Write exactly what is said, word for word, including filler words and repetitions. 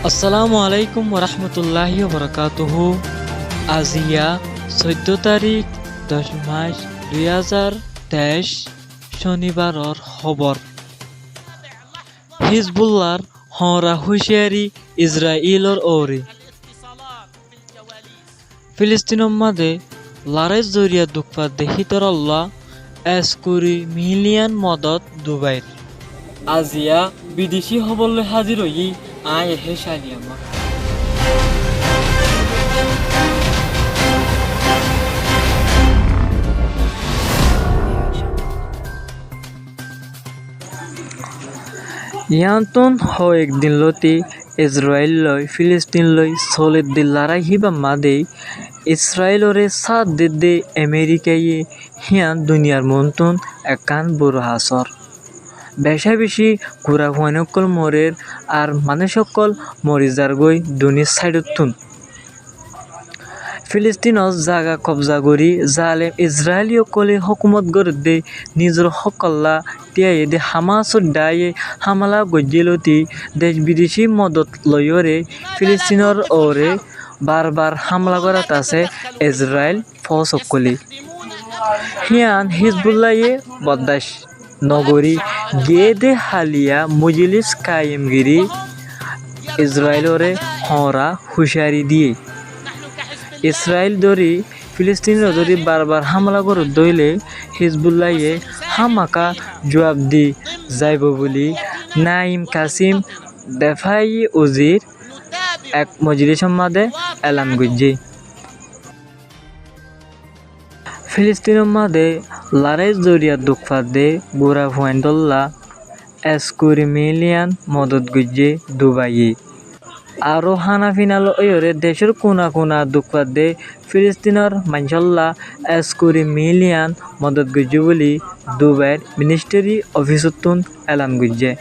Assalamu alaikum warahmatulláhi wabarakátuhu. Aziya soiddó tarík, doc mac, dui házar teic, cónibaror hóbor. Hizbullar hoóñra húciyari Israilor uore. Filistínor máze larái zoriya duk fadde hítarálla eskuri miliyan modot Dubair. Aziya bidecí hóbor loi házir óiyi aññí ehé cáli amma. Yíanottún hoóek din lóti Israil loi Filistín loi soledde larái híba madé Israiloré sáat dedde Amerikaye hían duniyar muúntun ekkán buro hasór. Becá-becí gura fuain ókkol morer ar manúic ókkol mori zargói duní sáidottún. Filistínot zaga kobza gorí zalem Israili ókkolé hókumot gorédde nizor hókolla tíaiyé dé Hamásor dhaáye hámela goijjé lóti dec bidecí modot loiyóre Filistínor uore bar-bar hámela gorát asé Israil fóos ókkolé. Hían Hizbulláye boddac nogorí giyé dé haliya mojilís kaiyem gorí Israiloré hoóñra húciyari diyé. Israil dóri Filistínoré dóri bar-bar hámela goródde óile Hizbulláye hámaka juab di zaibou buli Naim Kasim defai uzir ek mojilísor máze elan goijjé. Filistínor máze larái zoriya duk fadde gura fuaindólla eskuri miliyan modot goijjé Dubaiye. Aró hána-fina loiyóre decór kuna-kuna duk fadde Filistínor maincólla eskuri miliyan modot goijjé buli Dubair ministhari ofísottún elan goijjé.